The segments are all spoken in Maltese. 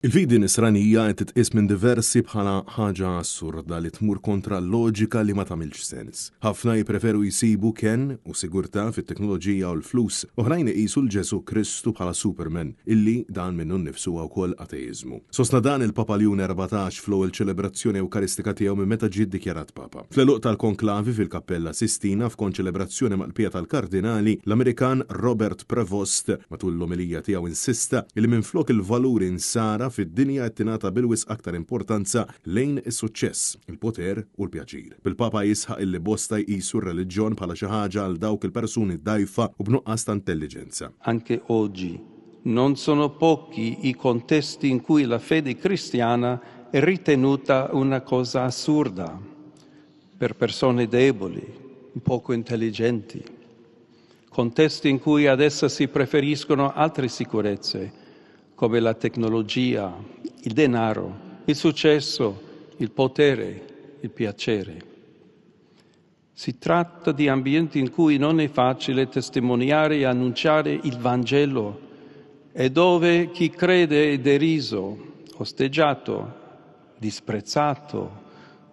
Il-fidi nisranija qed titqies minn diversi bħala ħaġa assurda li tmur kontra l-loġika li ma tagħmilx sens. Ħafna jippreferu jsibu kenn u sigurtà fit-teknoloġija u l-flus, oħrajn iqisu 'l Ġesù Kristu bħala Superman, illi dan minnu nnifsu huwa wkoll ateiżmu. Sostna dan il-Papa Ljun 14 fl-ewwel ċelebrazzjoni Ewkaristika tiegħu minn meta ġie ddikjarat Papa. Fl-għeluq tal-konklavi fil-Kappella Sistina f'konċelebrazzjoni mal-qbija tal-Kardinali, l-Amerikan Robert Prevost Matul l-omelija tiegħu insista li minflok il-valuri nsara fid-dinja qed tingħata bil-wisq aktar importanza lejn is-suċċess, il-poter u l-pjaċir. Bil-Papa jisħaq illi bosta jqisu r-reliġjon bħala xi ħaġa għal dawk il-persuni dgħajfa u b'nuqqas ta' intelliġenza. Anche oggi non sono pochi i contesti in cui la fede cristiana è ritenuta una cosa assurda per persone deboli, poco intelligenti. Contesti in cui adesso si preferiscono altre sicurezze, come la tecnologia, il denaro, il successo, il potere, il piacere. Si tratta di ambienti in cui non è facile testimoniare e annunciare il Vangelo e dove chi crede è deriso, osteggiato, disprezzato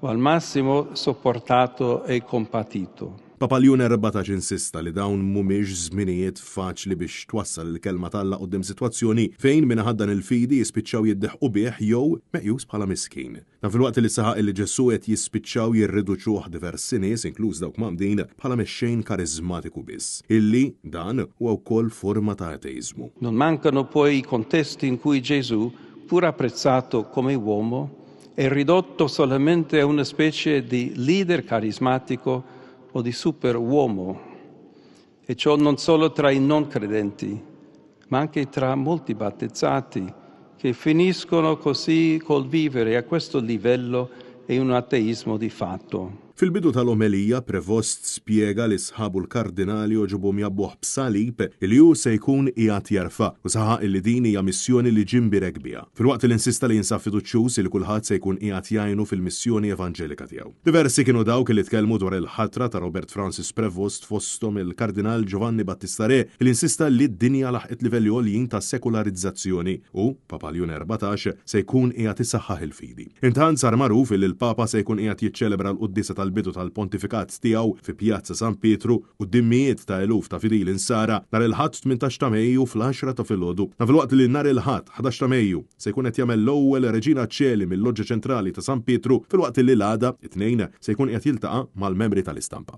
o al massimo sopportato e compatito. Papa Ljun 14 insista li dawn mhumiex żminijiet faċli biex twassal il-Kelma t'Alla quddiem sitwazzjoni fejn min iħaddan il-fidi jispiċċaw jiddeħqu bih jew meqjus bħala miskin. Dan filwaqt li saħaq li Ġesù qed jispiċċaw jirriduċuh diversi nies, inkluż dawk mgħammdin, bħala mexxejn kariżmatiku biss. Illi, dan, huwa wkoll forma ta' ateiżmu. Non mancano poi i contesti in cui Gesù, pur apprezzato come uomo, è ridotto solamente a una specie di leader carismatico o di superuomo. E ciò non solo tra i non credenti, ma anche tra molti battezzati, che finiscono così col vivere a questo livello è un ateismo di fatto. Fil-bidu tal-omelija, Prevost spjega li sħabu l-kardinali għoġobhom jgħabbuh b'salib li hu se jkun qiegħed jerfa' u saħaq li din hija missjoni li ġie mbierek biha. Filwaqt li insista li jinsab fiduċjuż li kulħadd se jkun qiegħed jgħinu fil-missjoni evanġelika tiegħu. Diversi kienu dawk li tkellmu dwar il-ħatra ta' Robert Francis Prevost fosthom il-Kardinal Giovanni Battista Re li insista li d-dinja laħqet livelli għoljin ta' sekularizzazzjoni u Papa Ljun 14 se jkun qiegħed isaħħaħ il-fidi. Intant sar magħruf illi l-Papa se jkun qiegħed jiċċelebra l-quddiesa tal-bidu tal-pontifikat tiegħu fi Pjazza San Pietru quddiem mijiet ta' eluf ta' fidili Nsara nhar il-Ħadd 18 ta' Mejju fl-għaxra ta' filgħodu. Dan filwaqt li nhar il-Ħadd 11 ta' Mejju se jkun qed jagħmel l-ewwel Reġina Coeli mil-Loġġa Ċentrali ta' San Pietru filwaqt li l-għada, it-Tnejn, se jkun qiegħed jiltaqa' mal-membri tal-istampa.